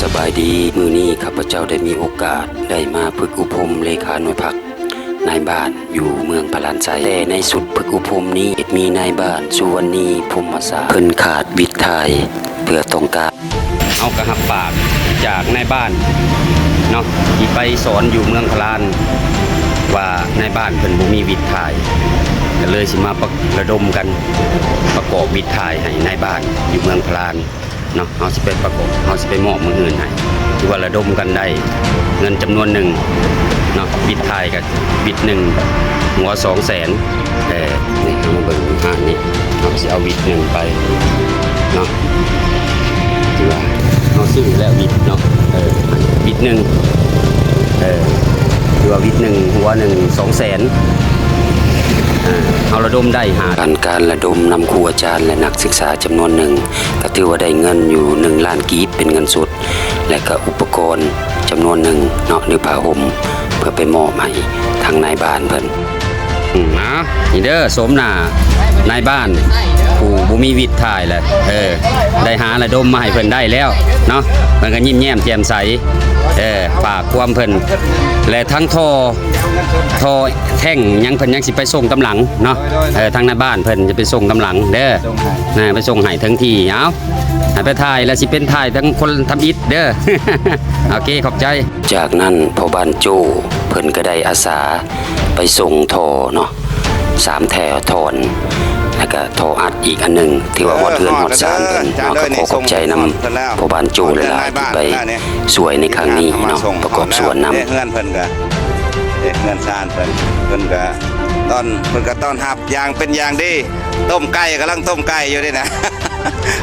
ສະບາຍດີ, ມື້ນີ້ຂ້າພະເຈົ້າໄດ້ມີໂອກາດໄດ້ມາຝຶກອົບຮົມເລຂາໜ່ວຍພັກນາຍບ້ານຢູ່ເມືອງພະລານໄຊ. ແຕ່ໃນຊຸດຝຶກອົບຮົມນີ້ ມີນາຍບ້ານສຸວັນນີ ພົມມະສາ ເພິ່ນຂາດວິດຖ່າຍ ເພື່ອຕ້ອງການ ເຮົາກໍຮັບປາກຈາກນາຍບ້ານເນາະ ທີ່ໄປສອນຢູ່ເມືອງພະລານ ວ່ານາຍບ້ານເພິ່ນບໍ່ມີວິດຖ່າຍ ກໍເລີຍຊິມາປະ ລະດົມກັນປະກອບວິດຖ່າຍໃຫ້ນາຍບ້ານຢູ່ເມືອງພະລານເນາະ. ເຮົາຊິໄປປະກອບ ເຮົາຊິໄປມອບມື້ອື່ນໃຫ້ ຖືວ່າລະດົມກັນໄດ້ເງິນຈຳນວນໜຶ່ງເນາະ. ວິດຖ່າຍກໍວິດໜຶ່ງຫົວສອງແສນ. ເອີ ນີ້ເຮົາມາເບິ່ງຢູ່ຮ້ານນີ້ ເຮົາຊິເອົາວິດໜຶ່ງໄປເນາະ ຖືວ່າເຮົາຊື້ແລ້ວວິດເນາະ. ເອີ ວິດໜຶ່ງ ເອີ ຖືວ່າວິດໜຶ່ງຫົວໜຶ່ງສອງແສນ. ເອີ ເຮົາລະດົມໄດ້ຫາ ການ ການລະດົມນຳຄູອາຈານ ແລະ ນັກສຶກສາຈຳນວນໜຶ່ງ ກໍຖືວ່າໄດ້ເງິນຢູ່ໜຶ່ງລ້ານກີບເປັນເງິນສົດ ແລະ ກໍອຸປະກອນຈຳນວນໜຶ່ງເນາະ ຫຼື ຜ້າຫົ່ມ ເພື່ອໄປມອບໃຫ້ທາງນາຍບ້ານເພິ່ນ. ອືມ ເອົາ ນີ້ເດີ ໂສມໜ້ານາຍບ້ານຜູ້ບໍ່ມີວິດຖ່າຍແຫຼະ. ເອີ ໄດ້ຫາລະດົມມາໃຫ້ເພິ່ນໄດ້ແລ້ວເນາະ ເພິ່ນກໍຍິ້ມແຍ້ມແຈ່ມໃສ. ເອີ ຝາກຄວາມເພິ່ນ ແລະ ທັງທໍ່ ທໍ່ແທ່ງຫຍັງ ເພິ່ນຍັງຊິໄປສົ່ງຕາມຫຼັງເນາະ. ເອີ ທາງນາຍບ້ານເພິ່ນຈະໄປສົ່ງຕາມຫຼັງເດີ ສົ່ງໃຫ້ ນະ ໄປສົ່ງໃຫ້ເຖິງທີ່. ເອົາ ໃຫ້ໄປຖ່າຍ ແລ້ວຊິເປັນຖ່າຍທັງຄົນທຳອິດເດີ. ໂອເຄ ຂອບໃຈ. ຈາກນັ້ນພໍ່ບ້ານໂຈ້ເພິ່ນກໍໄດ້ອາສາໄປສົ່ງທໍ່ເນາະ ສາມແຖວທ່ອນ ແລ້ວກໍທໍ່ອັດອີກອັນໜຶ່ງ ຖືວ່າຮອດເຮືອນຮອດຊານເພິ່ນເນາະ. ກໍຂໍຂອບໃຈນຳພໍ່ບ້ານໂຈ້ຫຼາຍໆ ທີ່ໄປຊ່ວຍໃນຄັ້ງນີ້ເນາະ ປະກອບສ່ວນນຳ. ເຮືອນເພິ່ນກໍ ເຮືອນຊານເພິ່ນ ເພິ່ນກໍຕ້ອນ ເພິ່ນກໍຕ້ອນຮັບຢ່າງເປັນຢ່າງດີ. ຕົ້ມໄກ່ ກຳລັງຕົ້ມໄກ່ຢູ່ເດ້ນະ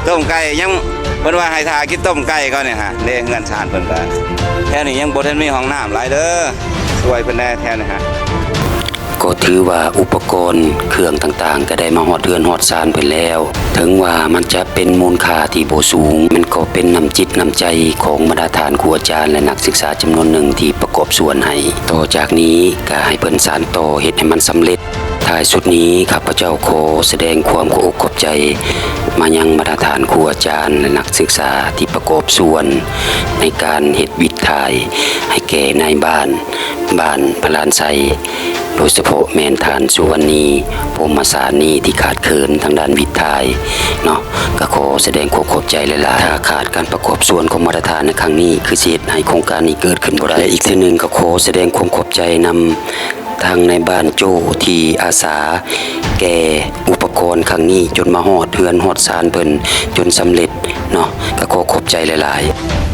ຕົ້ມໄກ່ ຍັງ ເພິ່ນວ່າໃຫ້ຖ້າກິນຕົ້ມໄກ່ກ່ອນນີ້ຫະ. ເດ້ ເຮືອນຊານເພິ່ນກໍ ແຖວນີ້ຍັງບໍ່ທັນມີຫ້ອງນ້ຳຫຼາຍເດີ ຊ່ວຍເພິ່ນແດ່ແຖວນີ້ຫະ. ກໍຖືວ່າອຸປະກອນເຄື່ອງຕ່າງໆ ກໍໄດ້ມາຮອດເຮືອນຮອດຊານເພິ່ນແລ້ວ. ເຖິງວ່າມັນຈະເປັນມູນຄ່າທີ່ບໍ່ສູງ, ມັນກໍເປັນນ້ຳຈິດນ້ຳໃຈຂອງບັນດາທ່ານຄູອາຈານ ແລະ ນັກສຶກສາຈຳນວນໜຶ່ງທີ່ປະກອບສ່ວນໃຫ້. ຕໍ່ຈາກນີ້ກໍໃຫ້ເພິ່ນສານຕໍ່ເຮັດໃຫ້ມັນສຳເລັດ. ທ້າຍສຸດນີ້ ຂ້າພະເຈົ້າຂໍສະແດງຄວາມຂອບອົກຂອບໃຈມາຍັງບັນດາທ່ານຄູອາຈານ ແລະ ນັກສຶກສາທີ່ປະກອບສ່ວນໃນການເຮັດວິດຖ່າຍໃຫ້ແກ່ນາຍບ້ານ ບ້ານພະລານໄຊ ໂດຍສະເພາະແມ່ນທ່ານສຸວັນນີ ພົມມະສານນີ້ ທີ່ຂາດເຂີນທາງດ້ານວິດຖ່າຍເນາະ. ກໍຂໍສະແດງຄວາມຂອບໃຈຫຼາຍໆ. ຖ້າຂາດການປະກອບສ່ວນຂອງບັນດາທ່ານໃນຄັ້ງນີ້ ຄືຊິເຮັດໃຫ້ໂຄງການນີ້ເກີດຂຶ້ນບໍ່ໄດ້. ແລະ ອີກເທື່ອໜຶ່ງກໍຂໍສະແດງຄວາມຂອບໃຈນຳ ທາງນາຍບ້ານໂຈ້ທີ່ອາສາແກ່ອຸປະກອນຄັ້ງນີ້ ຈົນມາຮອດເຮືອນຮອດຊານເພິ່ນຈົນສຳເລັດເນາະ, ກໍຂໍຂອບໃຈຫຼາຍໆ.